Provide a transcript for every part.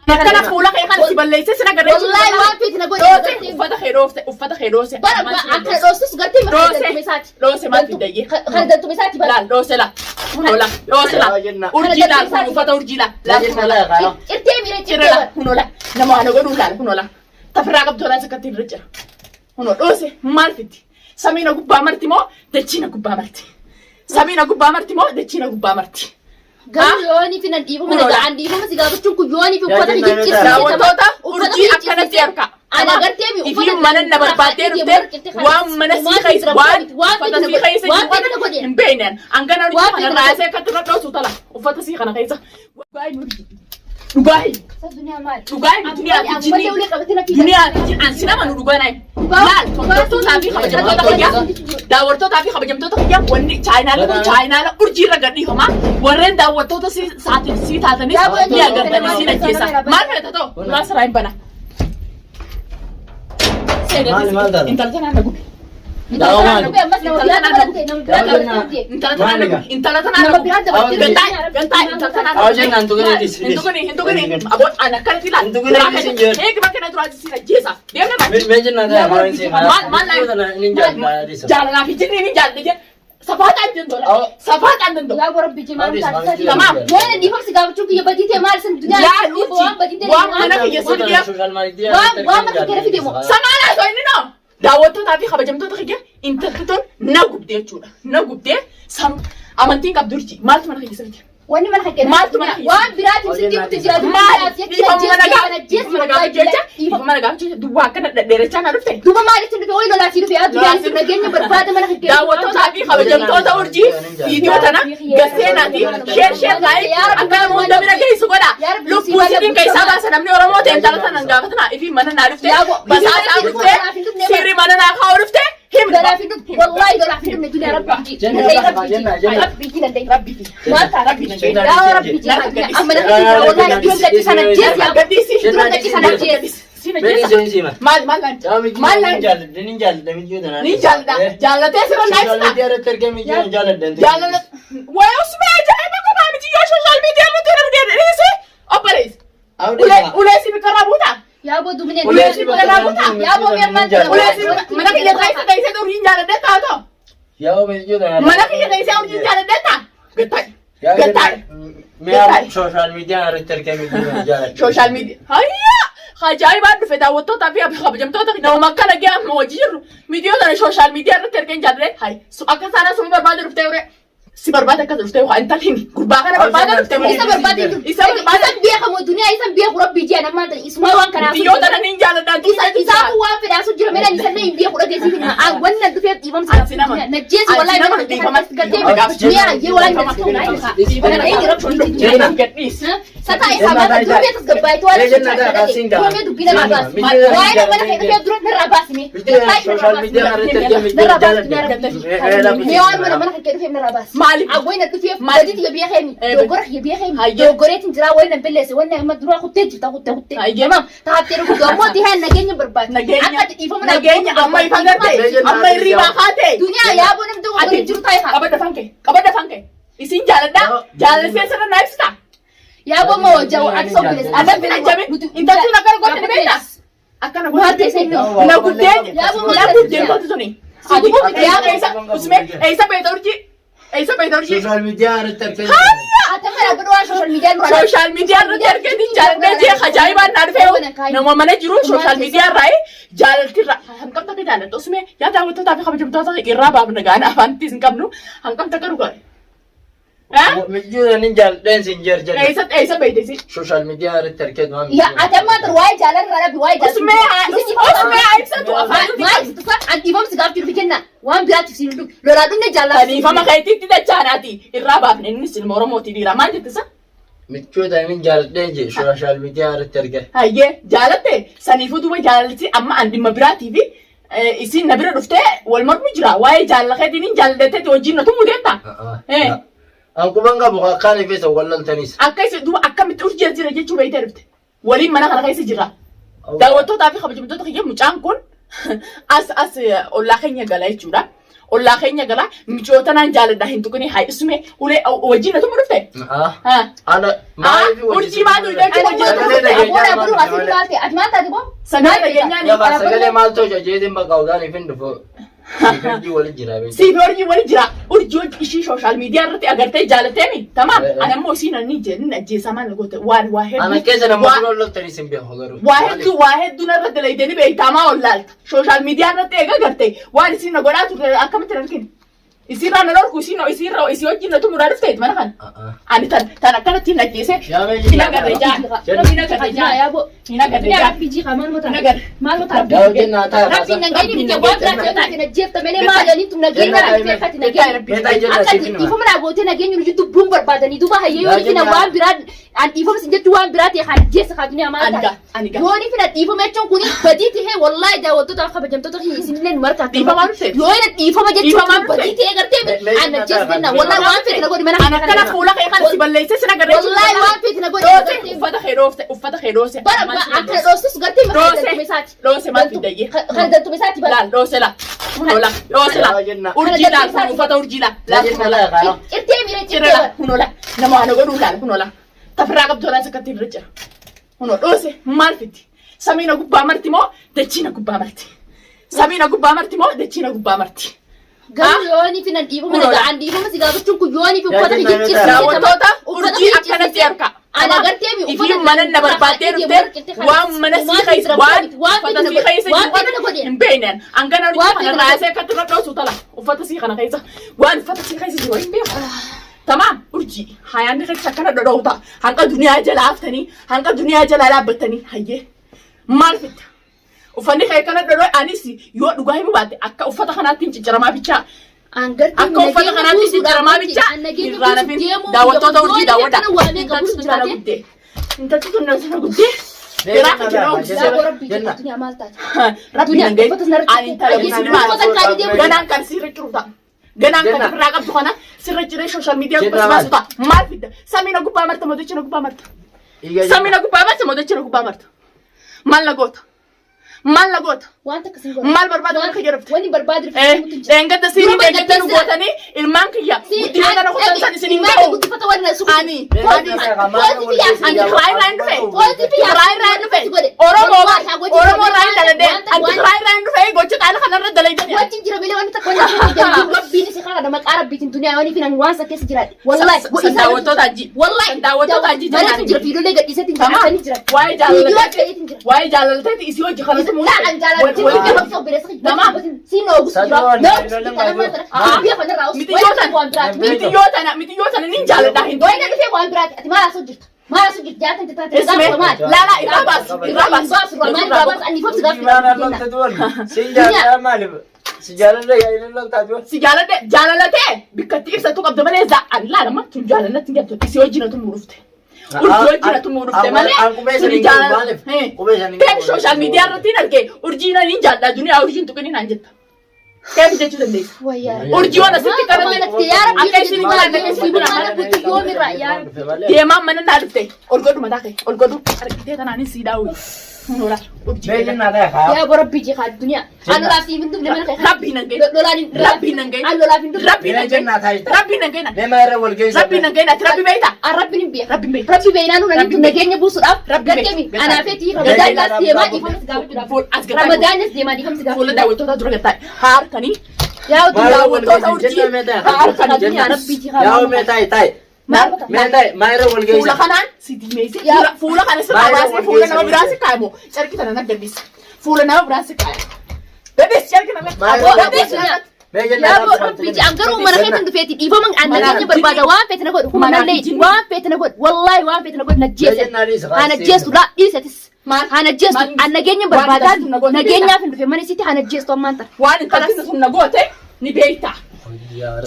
Akkana fuula kee kana si balleessee si nagarree. Wallaahi waan feeti na godhe. Dhoose uffata kee dhoofte uffata kee dhoose. Bara akka dhoostus gartee maqaa Dhoose. dantume isaati. Dhoose maal fiddayyee? Kana dantume isaati bara. Laal dhoose laal. Kunoo laal dhoose laal. Urjii laal kun uffata urjii laal. Laal kunoo laal. Cirtee miira Ciree cirtee laal bara. kunoo laal. Nama waan godhuu laal kunoo laal. Tafirraa qabdu laal sakkatti irra jira. Kunoo dhoose maal fiddi? Samiina gubbaa marti moo dachiina gubbaa marti? Samiina gubbaa marti moo dachiina gubbaa marti? Garuu yoonii fi nan dhiifama na Kunoo laal. ga'an dhiifama si gaafachuun kun yoonii fi uffata Yaa kiyya jennaan Daawwattoota Uffata urjii kiyya akkanatti cirsise. harka. Ana gartee mi Ifii mana na barbaaddee dhuftee waan mana sii keessa waan uffata sii keessa waan jiru feeti na godhe. hin beekneen. Hangana urjii Waan kana feeti na raasee akkatti irra dhoosu tala uffata sii kana keessa. Dhugaa hin urjii. Dhugaa hin. Duniyaa maali? Dhugaa hin duniyaa fi Ammallee jinni. ulee qabatee na fiigaa. Duniyaa fi jinni ansi nama nu dhugaa naayi. Laal hordoftoota fi kabajamtoota kiyyaa daawwattoota fi kabajamtoota kiyyaa wanni chaayinaalee kun chaayinaala urjii irra gadhiifama warreen daawwattoota si saatiin si taatanis ni agartanii si ajjeesa maal feeta ta'u duraa siraa hin bana. Maal maal taata? Intala tanaan na gubi. Intala tanaan na gubi ammas nama biraa dabalatee nama biraa dabalatee. Intala tanaan na gubi. Intala tanaan na Nama gubi. biraa dabalatee. Gantaa gantaa intala tanaan na Haa gubi. jennaan tuqanii dhis. Hin tuqini hin tuqini aboo ana akkanatti ilaali. Hin tuqini dhis hin jedhu. Eegi bakka na duraa jisiin ajjeesa. Deemna bakka. Mee jennaan ta'e haa hin seenaa. Maal maal Inni jaalladha. Jaalalaa fi jinni ni jaalladha jedhe. Safaaxaan danda'u. Safaaxaan danda'u. Yaa rabbi jimaa Maal taate. Tamaam. Yoo na dhiifama si gaafachuu kiyya badii ta'e maal isin duniyaa Laal urjii waan mana kiyya si dhiyeef Waan mana kee fide moo? Samaanaa osoo inni noo daawwattootaa fi kabajamtoota kiyya intalli tun na gubdee jechuudha. Na gubdee sam amantiin qabdu urjii maaltu mana kiyya sirti? Wanni mana kee Maaltu mana kiyya? Waan biraatiin sitti miti jiraatu. Maali? Dhiifama mana gaafa jecha dhiifama mana gaafa jecha duwwaa akkana dhedheerachaa na dhufte. Duuba maalitti dhufe wayi lolaa si dhufe yaa duniyaan isin nageenya barbaada mana kee. Daawwattootaa fi kabajamtoota urjii viidiyoo tana gasseenaati sheer sheer laayik akka nama hunda bira geessu godha. Lubbuu isiin keessaa baasa namni Oromoo ta'e intala tanan gaafatina ifii mana naa dhufte basaasaa dhufte sirri mana naa kaa'u dhufte himni. Lolaa fi dhufte wallaahi lolaa fi dhufne duniyaa rabbi jii. Rabbi jii danda'e. Rabbi fi Maal ta'a Rabbi rabbi jii. Yaa rabbi jii. Amma na keessa wallaahi dura gachi sana jees yaa Gadhiisi. dura gachi sana jees. Sina jeessa. Maal maal maal maal maal Ni jaalladha miyyoo tanaa. ni jaalladha jaallatee sirra naa Sooshaal ibsita. miidiyaa irratti argame jiran jaalladha. Jaalala wayi usmee ajaa'iba qofaa miti yoo sooshaal miidiyaa irratti hin argine dhiisi obboleessi. Ulee ulee si biqilaa buuta. Yaa boo dumine. Ulee si biqilaa buuta. Yaa boo mee maal ta'e? Ulee si mana kiyya keessa teessee urjiin jaalladhee taatoo. Yaa miyyoo tanaa. Mana kiyya teessee urjiin jaalladhee taa. Gattaa'e. Gattaa'e. Mi'a sooshaal miidiyaa irratti argame jiran jaalladha. Sooshaal miidiyaa. Hayyaa! Ajaa'ibaan dhufe daawwattootaa fi kabajamtoota nama akkana gee amma hojii jirru miidiyoo sana sooshaal miidiyaa irratti ergeen jaalladhee hayi akka isaanaa suma barbaada dhuftee ure si barbaada akkas dhuftee waa intal himi gurbaa kana barbaada dhuftee Isa barbaade jiru. Isa barbaada. Isan beekamu duniyaa isan beeku rabbi jii anammaan ta'e isuma waan kanaaf. Miidiyoo tana niin jaalladhaan Isa isaatu waan fedhaasu jira meedhaan isan hin beeku dhageessiif hin haa wanna dhufeef dhiifamsa. Ansi nama. Najjeesi wallaahi Ansi nama mana dhiifama. gartee mi'a yee waan natti ta'u naa hiika. Rabbi jii. Gadhiisi. Sataa isaa maal dura beekas gabbaaytu waan Duree dubbii narraa baasi. Waa'ee mana kee dhufee dura narraa baasi mee. Sooshaal miidiyaa irratti argame Narraa jiran baasi mee jaalladha. rabbi. Mee waan mana mana kee dhufee narraa baasi. Maaliif? Awwayna dhufeef Maaliif? badii tiyya biyya keemi. Dogoggora kiyya biyya keemi. Hayyee. Dogoggoreetiin jiraa wayna belleesse wanna amma duraa kuttee jirta kuttee kuttee. Hayyee. Tamam. Taattee dhuguutu ammoo dihaan nageenya barbaada. Nageenya. Akka ati dhiifama Nageenya amma ifa garte amma hirriibaa kaate. Duniyaa yaaboo namni dogoggoree jiru taa'e haa. Qabadda fanke qabadda fanke isin jaaladha jaalalsee sirra naa ibsita. Yaaboo moo jawu ati sobbilees. Adabbi na jabe intalli sun akkana goote ni beekta. Akkana Maal goote ta'e inni? na guddee Yaaboo maal na ta'e? guddee goote suni. Si gubuu miti yaaboo. Eessa usmee eessa beekta urjii eessa beekta urjii. Sooshaal miidiyaa irratti argame. Ati amma dhaabbadhu waan sooshaal miidiyaa nurraa. Sooshaal miidiyaa irratti arganii jaalallee jee ajaa'ibaan naa dhufee nama mana jiru sooshaal miidiyaa irraa jaalalti irraa hanqamta akka jaalattu usmee yaa daawwattootaa fi kabajamtoota irraa baafna gaana afaanittis hin qabnu hanqamta akka dhugaa. Miyyoo ni jaalladha sin jarjara. Eessa eessa beekte si? Sooshaal miidiyaa irratti argame waan. Yaa ati amma dur waa'ee jaalala irraa dhabi waa'ee jaalala. Usmee usmee haa ibsatu afaan Maal ibsitu fa an dhiifamsi gaaf jiru jenna waan biraatiif siin dhufu lolaa dhumne jaalala. Kaniifama keetitti dachaanaati irraa baafne innis ilma Oromooti dhiira maal jette sa? Michoota inni jaalladhee jee sooshaal miidiyaa irratti argame. Hayyee jaalatte saniifuu duuba jaalalti amma an dhimma biraatii fi isin na bira dhuftee wal mormu jira waa'ee jaalala keetiin hin jaallateeti wajjin na tumuu deemta. An quban qabu akkaan ifeessa walloltanis. Akka isin duuba akkamitti urjii jira jechuu beektee dhufte waliin mana kana keessa jirra. Daawwattootaa fi kabajamtoota kiyya mucaan kun as as ollaa keenya gala jechuudha. Ollaa keenya galaa micoota naan jaaladha hin tuqini haa isume ulee wajjin na tumu dhufte. Haa. Ana maaliif Urjii maal dhufte jechuun wajjin na tumu Sagalee dhufte. dhageenyaa Aboodha maal buru dhufte asii malee? maal ta'e ati maal taate boo? Sagalee dhageenyaa ni. Yaa sagalee maal tolcha jeetiin bakka ogaan ifin dhufu. Urjii waliin jira beektu. Siif urjii wali jira. Urjii hojii ishii social media irratti agartee jaalatteemi. Tamaam. Ana immoo isiin ani jedhin ajjeesaa maal goote waan waa hedduu. Ana keessa nama dura loltanii sin beeku garuu. Waa hedduu narra dalaydanii beektamaa ol laalta. Social media irratti eega garte waan isiin na godhaa turte akkamitti hin argine. Isiirraa na dhorku isiin isiirra isii wajjin na tumuraa dhufteet mana kana. Ani tan akkanatti hin ajjeese. Yaa mee Hin agarre jaa. Hin agarre jaa. Yaa boo. Hin agarre Yaa jaa. Rabbi jiika maal Hin agarre. Maal mataa? Yaa hojii naa ta'a. Rabbi nageenya miti waan biraa ta'e na jeefta malee maal jedhanii tun nageenya rabbi feeffati nageenya. Meetaa jenna Akka siif hima. dhiifama naa gootee nageenya nuti dubbuun barbaadanii duuba hayyee yoo fina waan biraa an dhiifama sin jechuun waan biraa ta'e kan jeessa kaa duniyaa maal Ani taate. gaa ani gaa. Yoo ni fina dhiifama jechuun kuni badii ta'e wallaahi daawwattoota kabajamtoota isinillee nu markaa. Dhiifamaa dhufte. Yoo ina dhiifama jechuun Dhiifamaa kun badii ta'e gartee an na jeessa jenna wallaahi waan feete na godhi mana Ana akkana fuula kee kana si balleessee sin agarre. Wallaahi waan feete na godhi. Dhoose uffata kee dhoofte uffata kee dhoose. Bara akka dhoostus gartee maqaa Dhoose. galtume isaati. Dhoose maal fiddayyee? Kan galtume isaati bara. Laal dhoose laal. Kunoo laal dhoose laal. Urjii laal kun uffata urjii laal. Laal kunoo laal. Cirtee miira Ciree cirtee laal bara. kunoo laal. Nama waan godhuu laal kunoo laal. Tafirraa qabdu laal sakkatti irra jira. Kunoo dhoose maal fiddi? Samiina gubbaa marti moo dachiina gubbaa marti? Samiina gubbaa marti moo dachiina gubbaa marti? Garuu yoo ni finan dhiifama Kunoo nagaa an dhiifama si gaafachuun kun yoo ni fi uffata Yaa jenna jijjiirsiise. Daawwattoota urjii akkanatti harka. Ana gartee mi Ifii mana na barbaaddee dhuftee waan mana sii keessa waan uffata sii keessa waan jiru feete na godhe. hin beekneen. Hangana urjii Waan kana feete na raasee akkatti irra dhoosu tala uffata sii kana keessa waan uffata sii keessa jiru hin beeku. Tamaam urjii hayaanni keessa akkana dhodhooта hanqa duniyaa jala haftanii hanqa duniyaa jala dhaabbattanii hayyee maal fitta? Uffanni kee akkana dhodhoo anis yoo dhugaa himuu baatte akka uffata kanaatti hin cicciramaa bichaa. Akka uffata kanaatti cicciramaa bichaa irraa nafin daawwattoota urjii daawwadha. Intalti tun tana guddee. Intalti tun tana guddee. Biraa kan jedhamu Rabbi nan gahe. Ani intala musliimaa ganaan kan sirra ciru ta'a. Ganaan kan ofirraa qabdu kana sirra ciree social media gubbaa baasu ta'a. Maal fidda? Samiina gubbaa marta mooticha na gubbaa marta. Samiina gubbaa marta mooticha na gubbaa marta. Maal na goota? Maal na goota? Wanta akkasii Maal barbaada mana kiyya dhufte? Wanni barbaadu Dheengadda siinii dheengadda nu gootanii ilmaan kiyya guddina kana kutan san isin hin ga'u. Ani ani ani kiraa irraa hin dhufe. Kiraa irraa hin dhufe. Oromoo Oromoo irraa hin dhaladhe. Ani kiraa irraa hin dhufe gocha xaala kanarra dalaydani. Wajjin jira malee wanti takka wanti jedhu rabbiin isa kana maqaa rabbiitiin duniyaa wani finan waan sa keessa jiraadhe. Wallahi San daawwattoota hajji. Wallahi Daawwattoota hajji Manatu jira fiidolee gadhiiseetiin jira Tamam. akkanii jira. Waa'ee Fiidiyoo jaalalteeti. ta'eetiin jira. Waa'ee jaalalteeti isii hojii kanatu Laa an jaalalteeti qabsoo obboleessa kiyya. Tamam. Siin na ogusu jira. Na ogusu jira. Biyya kanarraa ogusu. Mitiyyoo tana. Waan biraati. Mitiyyoo tana mitiyyoo tana nin jaaladha hin Wayina dhufee waan biraati. Ati maal asoo jirta? Maal asoo jirta? Jaatan taate. Isme laala irraa baasi irraa baasi. Baasu maal irraa baasu? Ani ifamsi gaafa. Si jaalladha maaliif? Si jaalladha yaa loltaa Si jaaladhe jaalalatee bikkatti ibsatu qabda malee ani laalama tun jaalalatti hin jettu isii wajjin atu murufte. Urjii wajjin atu murufte malee tuni jaalala. Keef social media irratti hin arge urjii nan hin jaalladha duniyaa urjiin tuqini naan jetta. Keef jechuu dandeessa. Urjii waan asitti qabame akka isin hin jaallanne keessa deemaan mana naa dhufte ol godhu mataa kee ol godhu argitee tanaanis sii daawwi. Hunoora urjii. Yaa rabbi jii duniyaa. An lolaaf siif hin dubne mana kee. Rabbi nan gahe. Lolaan hin Rabbi nan gahe. An lolaaf hin dubne. Rabbi nan gahe. Rabbi nan gahe. Nama irra wal geessa. Rabbi nan gahe. Ati rabbi beektaa? An rabbi hin beeku. Rabbi hin beeku. Rabbi beeknaan nuni Rabbi beeku. nageenya buusuudhaaf Rabbi gartee beeku. anaafeeti Rabbi Ramadaanas beeku. deemaa dhiifama si gaafachuudhaaf. Fuul as gataa. Ramadaanas deemaa dhiifama si Fuula gaafachuudhaaf. daawwattoota dura gataa. Haa harkanii. Yaa Daawwattoota urjii. Haa harkanii. Yaa rabbi jii Yaa mee taa'i taa'i. Mee taa'i maa irra wal Fuula geessa. kanaan si diimeesse. Yaa. Fuula kana sirraa Baay'ee baasee wal fuula nama geessa biraa si kaayamu. Carqii tana naggadis. Fuula nama biraa si kaaya. Gadis carqii nama. Baay'ee wal Gadis. geessa. Mee jennaa Yaa rabbi jii an garuu mana keetiin dhufeeti dhiifama an nageenya barbaada waan feete na godhu humnallee waan feete na godhu wallaahi waan feete na godhu na jeesse. Ana jeessu laa dhiisetis. Maal? Ana jeessu Maal? an nageenya Waan barbaadaa intalli sun na goote nageenyaaf hin dhufe mana isitti ana jeessu ammaan tana. Waan intalli sun na goote ni beekta.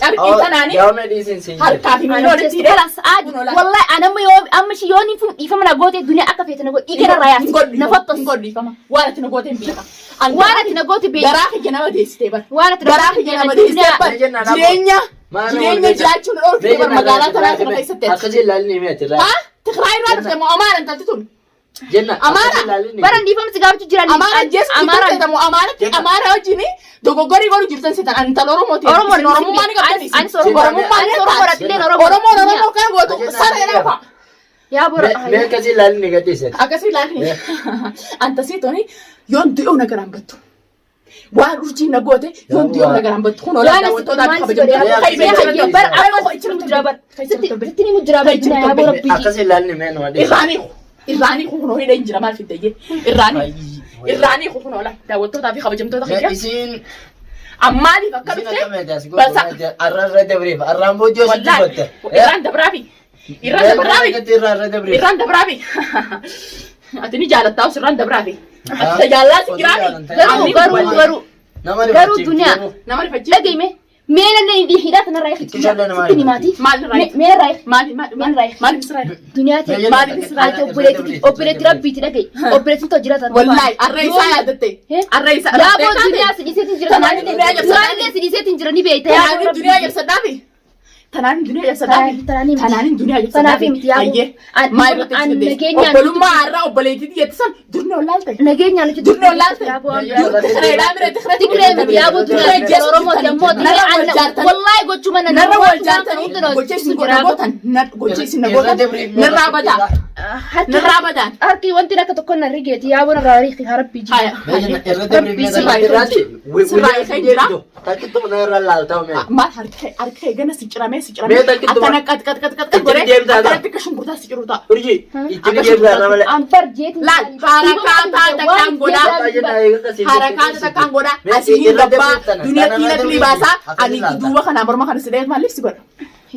Carqii tanaani Yaa mee dhiisin siin jedhe. harkaa fi miila Ana walitti jeessu hidhee. kalaas aadi wallaahi an amma yoo amma ishii yoo ni dhiifama na goote duniyaa akka feete na godhu dhiiga irraa Hin yaasi na fottos. Hin godhiifama. Waan ati na goote hin beeka. Waan ati na goote beeka. Garaa kiyya nama deessitee bara. Waan ati na Garaa goote kiyya nama beeka. deessitee bara. Mee jennaa dhaaboo. Jireenya Maal jireenya wal geessa? jiraachuun dhorkite bara magaalaa tanaa kana keessatti. Akkasii ilaalni mee ati Haa? Tigraay irraa dhufte moo Amaara intalti tun? Jenna. Amaara. Baran dhiifama si gaafachuu jiran. Amaara ajjeesu jirtan seetamu Amaaratti Amaara wajjin dogoggorii godhu jirtan seetan ani intala Oromooti. Oromoon Isin Oromummaa ni qabdan isin. Anis Oromoo. Oromummaa ni Anis Oromoo qabdan. rattilleen Oromoo. Oromoon Oromoo kana gootu sana jedhama. Yaa bora. Mee akkasii ilaalni gadhiise. Akkasii ilaalni. Antasii toni yoon du'e na garaan battu. Waan urjiin na goote yoon du'e na garaan battu. Kun olaa daawwattootaaf kabajamtoota. Hayyee bar amma sitti ni mujjira bar. Sitti ni mujjira bar. Yaa bora biyyi. Akkasii ilaalni mee nu addeessa. Irraanii irraanii kun hidha hin jira maal fidde irraanii irraanii kun ola daawwattootaa fi kabajamtoota kiyya. Isiin Ammaaliif akka isiin dhufte akka meetaa si basa godhu arra dabriif arraan booddee sitti wallaahi batte. irraan dabraafi irraan dabraafi Irraan dabriif. irraan dabraafi ati ni jaalattaa os irraan dabraafi ati tajaajilaa si jiraafi Garuu garuu garuu Nama garuu duniyaa. Nama rifachiisa. Dhagayme meela na hidhaa tanarraa eegi. Itti nama Sitti ni maati. Maal irraa eegi? Meela irraa eegi. Maali maali Maal irraa eegi? maali misraa Duniyaa ta'e. Maal misraa Ati obboleetti obboleetti rabbiiti dhagaye. Obboleettiin too jiraatan. Wallahi arra isaa yaadatte arra isaa Yaa boo duniyaa si dhiiseetiin jira. Tanaan duniyaa jabsadhaa. Duraallee si dhiiseetiin jira ni beekta. Yaa boo Tanaanin rabbii. duniyaa jabsadhaafi. Tanaanin duniyaa jabsadhaafi. Tanaanii miti. Tanaanin duniyaa jabsadhaafi. Tanaafii miti yaa boo. Ayyee. Maa irratti An dandeessu? nageenyaan Obbolummaa har'a obboleettii jettisan durni ollaalte. Nageenyaan hojjetu. Durni ollaalte. Yaa boo waan biraa. Tikireedhaa mire tikireetti. Tigree miti yaa boo duniyaa. Oromooti ammoo Narra wal jaartanii. Wallahi gochuu mana Narra wal jaartanii. Gocha isin gootan. Gocha isin gootan. Narraa badaa. Narraa badaan. Harki wanti akka tokko na rigeeti yaa boo narraa riiqi haa rabbii jira. Haya. Irra dabriif Sirraa ifee jira. Takkittuma na irra laaltaa mee. Maal harka harka gana si ciramee si ciramee Mee takkittuma. akkana qat qat qat qat Itti godhee deemtaa akkana xiqqa shunkurtaa si ciru ta'a. Urjii itti deemtaa irra malee. Anfar jeetiin. Laal harakaata takkaan godhaa harakaata takkaan godhaa asii hin gabbaa duniyaa naqli baasaa ani duuba kanaa morma kana si dheer maaliif si godha.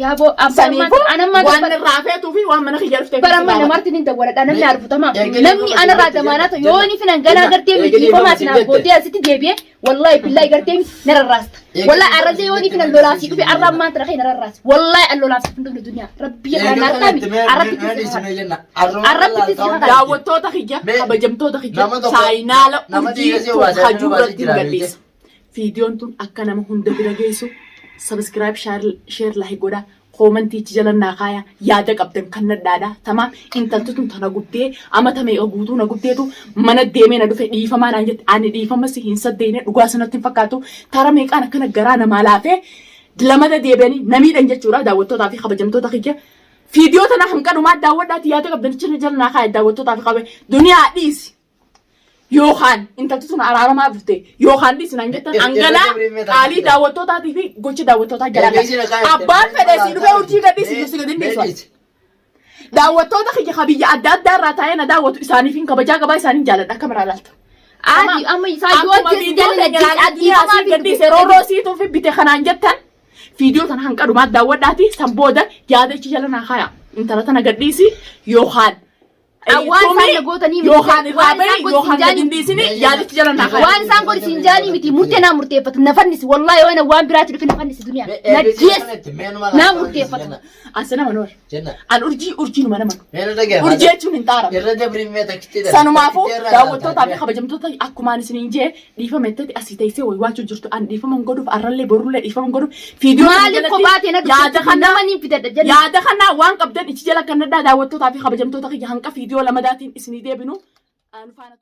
Yaa boo Saniifuu anammaa waan irraa feetuu fi waan mana kiyya dhuftee. Bara amma namarti ni dawwaladha namni arfutama. Namni anarraa damaanaa ta'u yoo inni finan ganaa gartee miti dhiifamaa sinaaf booddee asitti deebi'ee wallahi billahi gartee miti na rarraasta. Wallahi arrallee yoo inni finan lolaasii dhufe arra ammaan tana kee na rarraasta. Wallahi an lolaasii hin dhufne duniyaa. Rabbi yaa naartaa miti arratti si haqa. Daawwattoota kiyya kabajamtoota kiyya saayinaala urjii hajuu irratti hin gadhiisa. Viidiyoon tun akka nama hunda bira geessu subscribe share like godhaa koomantiichi jala naa kaaya yaada qabdan kan nadhaadha. Tamaam intalti tun tana gubdee amata meeqa guutuu na gubdeetu mana deemee na dhufe dhiifamaa naan jette ani dhiifama si hin saddeene dhugaa sanatti hin fakkaatu tara meeqaan akkana garaa namaa laafee lamada deebi'anii namiidhan jechuudha daawwattootaa fi kabajamtoota kiyya. Viidiyoo tana hanqanumaa daawwadhaati yaada qabdan jala naa kaaya daawwattootaa fi qabe duniyaa dhiisi. Yookaan intalti sun araaramaa dhufte yookaan dhiisi naan jettan hanganaa qaalii daawwattootaatii fi gocha daawwattootaa jalaa abbaan fedhe si dhufee urjii gadhiisi si gadi dhiisu. Daawwattoota kiyya ka biyya adda addaa irraa taa'ee na daawwatu isaaniif hin kabajaa qabaa isaaniin jaaladha akka maraa laalta. Ati amma isaa yoo Akkuma viidiyoo keenya ilaalaa asii gadhiise roorroo siituu fi bite kanaan jettan viidiyoo tana hanqanumaa daawwadhaati san booda yaada ichi jala naa kaaya intala tana gadhiisi yookaan Waan isaan na gootanii miti. yookaan irraa Waan isaan bahi godhu yookaan hin gadi hin dhiisini yaadichi jala naa kaaya. Waan isaan godhu siin jaanii miti murtee naa murteeffatu na fannisi wallahi waan waan biraatti dhufe na fannisi duniyaa na jees naa murteeffatu. Asina manoor. Jenna. An urjii urjiinuma nama. Meena dhagee. Urjii jechuun hin xaaramu. Irra dabriif mee takkitti dha. Sanumaafuu daawwattootaa fi kabajamtoota akkumaan isiniin jee dhiifama itti asii teessee waywaachuu jirtu an dhiifama hin godhuuf arrallee borullee dhiifama hin godhuuf fiidiyoo kana Maaliif jalatti kophaa ta'e na yaada dubbiftu kana nama niin fidadha jenna. yaada kana waan qabdan ichi jala kan nadhaa daawwattootaa fi kabajamtoota kiyya hanqa fiidiyoo lamadaatiin isinii deebinu. Anu faana.